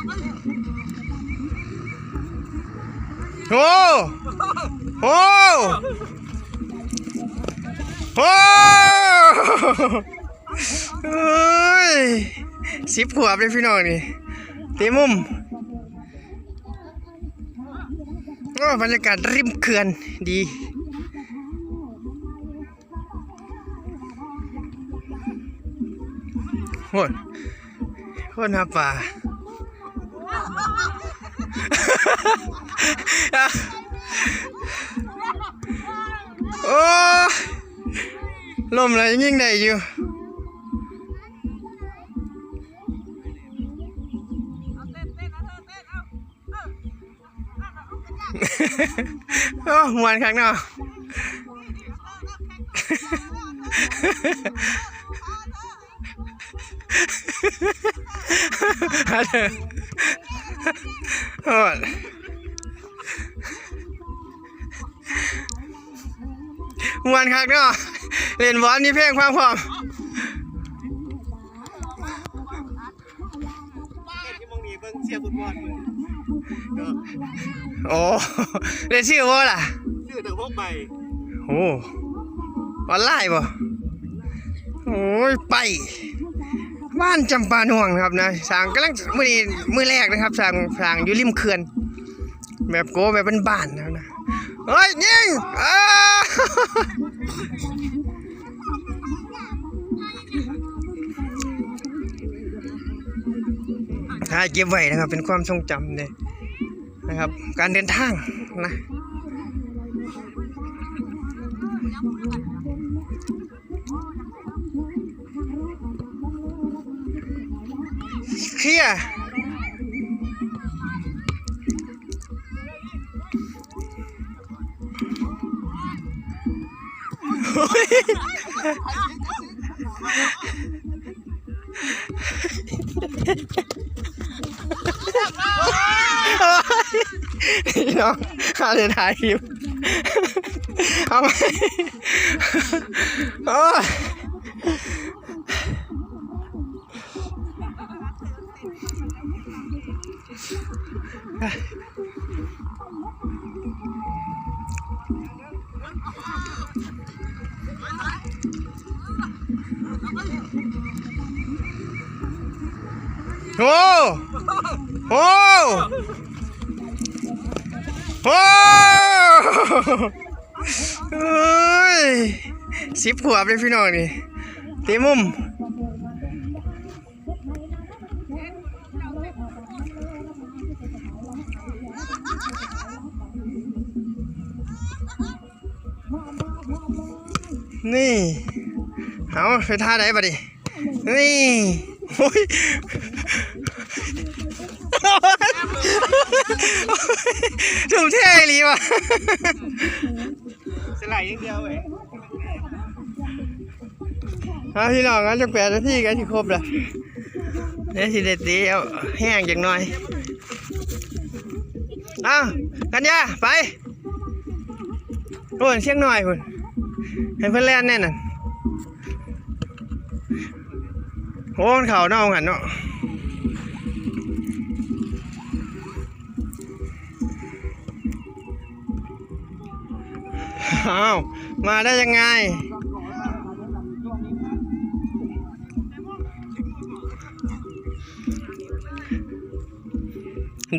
ໂອ້ ໂອ້ ໂອ້ ເອີຍ ສິບຂວບເດ້ພີ່ນ້ອງນີ້ ເຕະມຸມ. ໂອ້ ບັນຍາກາດລິມເຂື່ອນດີ. ໂອ້ຍ ຄົນຫາປາ ໂອ້ ລົມແລ້ວຍັງຍິງໄດ້ຢູ່. ໂອ້ ມ່ວນຄັກເນາະ ໂອ້ຍ ມ່ວນຄັກເນາະ ຫຼິ້ນບອນມີເພງຟັງພ້ອມ. ເຮັດຢູ່ໝ່ອງນີ້ເບິ່ງເຊຍຟຸດບອນເບິ່ງເນາະ. ໂອ້ ໄດ້ຊື້ບໍ່ລະ? ຊື້ຕັ້ງຫົກໃບ. ໂອ້ ອອນລາຍບໍ່? ໂອ້ຍ ໄປບ້ານຈຳປາໜ່ວງນະຄັບນະ ສ້າງກຳລັງ ມື້ນີ້ມື້ແລກນະຄັບ ສ້າງ ສ້າງຢູ່ລິມເຂື່ອນ ແບບໂກແບບບ້ານໆນະ. ເຮີ້ຍ ຍິງ ເອີ ຖ່າຍເກັບໄວ້ນະຄັບ ເປັນຄວາມຊົງຈຳເດ້ນະຄັບ ການເດີນທາງນະ. ເຄຍ ໂອ້ຍ ພີ່ນ້ອງ ຫາໄດ້ຖ່າຍຄລິບ ເອົາໃໝ່ ໂອ້ຍ. ໂອ້ ໂອ້ ໂອ້ ເອີຍ ສິບຂວບເດ້ພີ່ນ້ອງນີ້ ເຕະມຸມ. ນີ້ ເອົາ ໄປທ່າໃດບັດນີ້? ນີ້ ໂອ້ຍ ທຸ່ມເທອີ່ຫຼີວ່າ ສະໄຫຼຢ່າງດຽວເວີຍ. ເອົາ ພີ່ນ້ອງ ເອົາ ຈັກແປດນາທີກໍຊິຄົບລະ ເດ ຊິໄດ້ຕີເອົາແຮງຈັກໜ້ອຍ. ເອົາ ກັນຍາ ໄປ ໂອ້ຍ ຊຽງນ້ອຍພຸ້ນ ໃຫ້ເພິ່ນແລ່ນແນ່ນັ້ນ. ໂອ້ ມັນເຂົ້າເນາະ ວ່າຊັ້ນເນາະ. ອ້າວ ມາໄດ້ຍັງໄງ?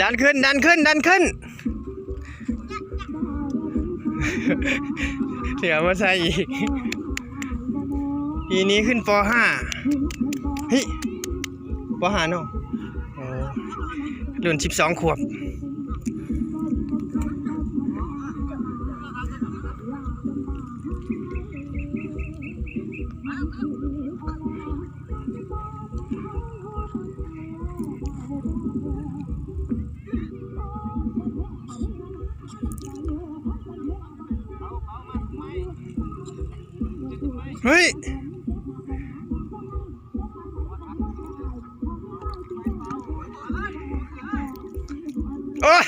ດັນຂຶ້ນ ດັນຂຶ້ນ ດັນຂຶ້ນ ເສືອມາໃສ່ອີກ. ປີນີ້ຂຶ້ນ ປໍຫ້າ ເຮີ້ຍ ປໍຫ້າເນາະ. ໂອ້ ລຸ້ນສິບສອງຂວບ. ເຮີ້ຍ ໂອ້ຍ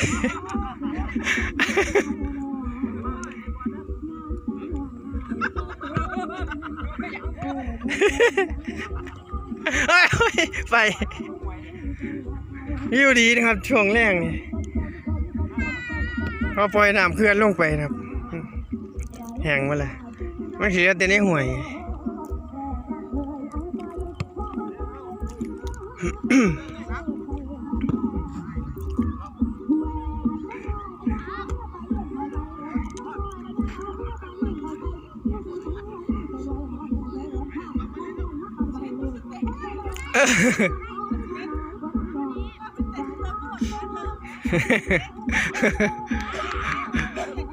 ໂອ້ຍ ໄປ. ວິວດີนะครับ ช่วงแล้งนี่ เขาปล่อยน้ำเขื่อนลงไปนะครับ แห้งหมดแล้ว มันสิเหลือแต่ในห้วย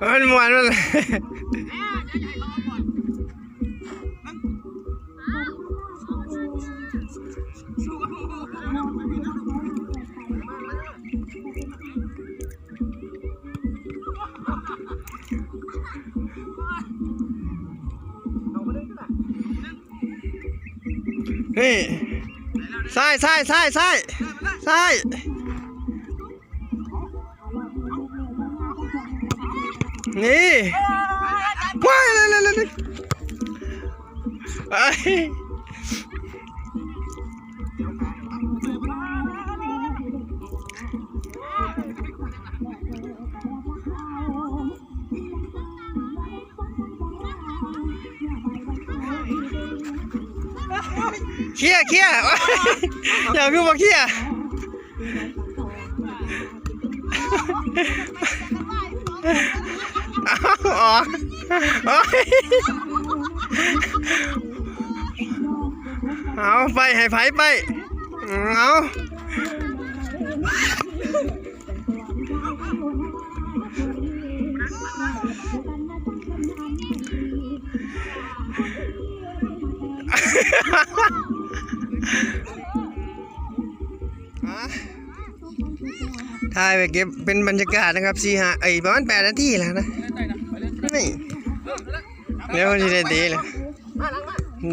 มันม่วนมัน นี่ ซ้าย ซ้าย ซ้าย ซ้าย ซ้าย นี่ ว้าย เร็วๆๆๆ เอ้ย เคลียร์ เคลียร์ เจ้าคือบ่เคลียร์ อ๋อ เอา ไป ให้ไผไป เอา ถ่ายไว้เก็บเป็นบรรยากาศนะครับ สี่ห้า เอ้ย ประมาณแปดนาทีแล้วนะ นี่ เดี๋ยวมันสิได้เตะแล้ว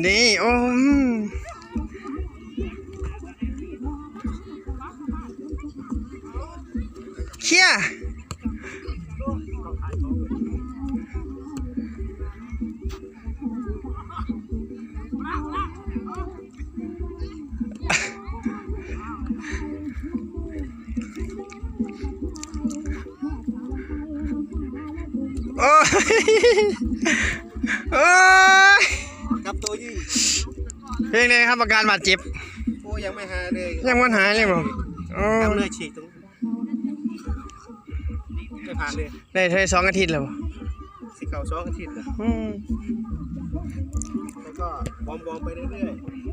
นี่ โอ้ อืม เคลียร์ โอ๊ย โอ๊ย กับตัวยืด เป็นไงครับ อาการบาดเจ็บ โอ้ ยังไม่หายเลย ยังบ่หายเลยบ่ โอ้ กล้ามเนื้อฉีกตรง ไม่ผ่านเลย ได้ ได้สองอาทิตย์แล้วบ่ สิเข้าสองอาทิตย์แล้ว อืม แล้วก็วอร์มๆ ไปเรื่อยๆ